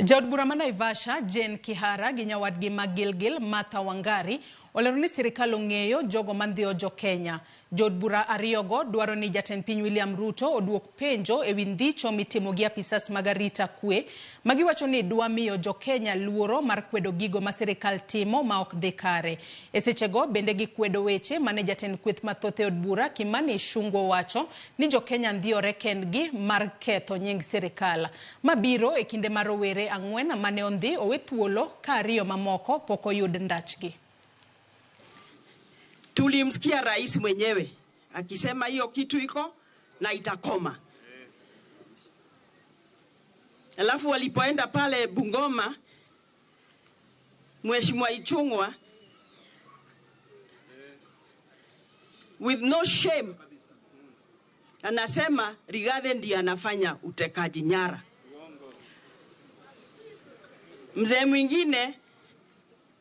Jaod bura ma Naivasha, Jane Kihara gi nyawadgi ma Gilgil, Martha Wangari, olero ni sirikal ong'eyo jogo mandhiyo jo Kenya. Jood bura ariyogo dwaro ni jatend piny William Ruto oduok penjo ewi ndhicho mitimo gi apisas mag arita kwe ma giwacho ni dwa miyo jo Kenya luoro mar kwedo gigo ma sirikal timo ma ok dhi kare. E sechego bende gikwedo weche mane jatend kweth mathoth e od bura Kimani Ichung'wa owacho ni jo Kenya ndhiyore kendgi mar ketho nying sirikal. Ma biro e kinde ma rowere ang'wen mane ondhi owe thuolo ka ariyo mamoko pok oyud ndachgi. Tulimsikia rais mwenyewe akisema hiyo kitu iko na itakoma. Alafu walipoenda pale Bungoma, Mheshimiwa Ichung'wa with no shame anasema Rigathi ndiye anafanya utekaji nyara. Mzee mwingine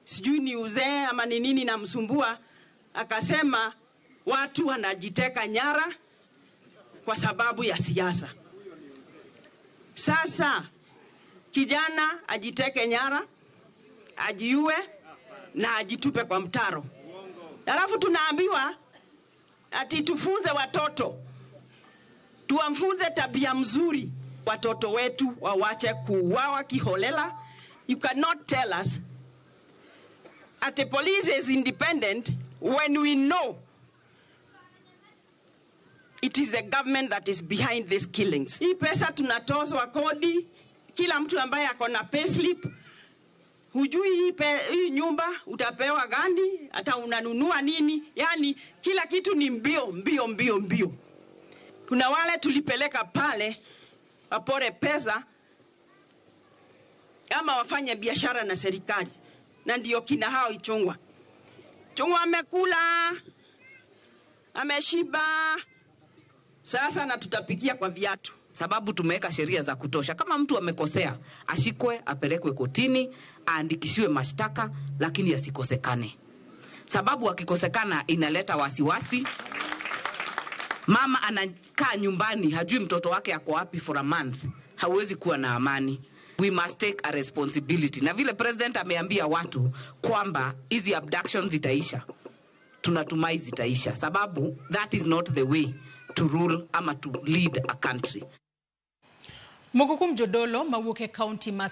sijui ni uzee ama ni nini namsumbua, akasema watu wanajiteka nyara kwa sababu ya siasa. Sasa kijana ajiteke nyara, ajiue na ajitupe kwa mtaro. Alafu tunaambiwa ati tufunze watoto, tuwafunze tabia mzuri, watoto wetu wawache kuuawa kiholela. You cannot tell us ati police is independent when we know it is the government that is behind these killings. Hii pesa tunatozwa kodi, kila mtu ambaye ako na payslip, hujui hii nyumba utapewa gani, hata unanunua nini, yani kila kitu ni mbio mbio mbio mbio. Kuna wale tulipeleka pale wapore pesa ama wafanye biashara na serikali, na ndio kina hao Ichung'wa. Ichung'wa amekula, ameshiba, sasa na tutapikia kwa viatu. Sababu tumeweka sheria za kutosha. Kama mtu amekosea, ashikwe, apelekwe kotini, aandikishiwe mashtaka, lakini asikosekane. Sababu akikosekana inaleta wasiwasi. Mama anakaa nyumbani, hajui mtoto wake ako wapi for a month. Hauwezi kuwa na amani. We must take a responsibility. Na vile president ameambia watu kwamba hizi abductions zitaisha, tunatumai zitaisha. Sababu that is not the way to rule ama to lead a country. Moko kuom jodolo mawuok e kaunti ma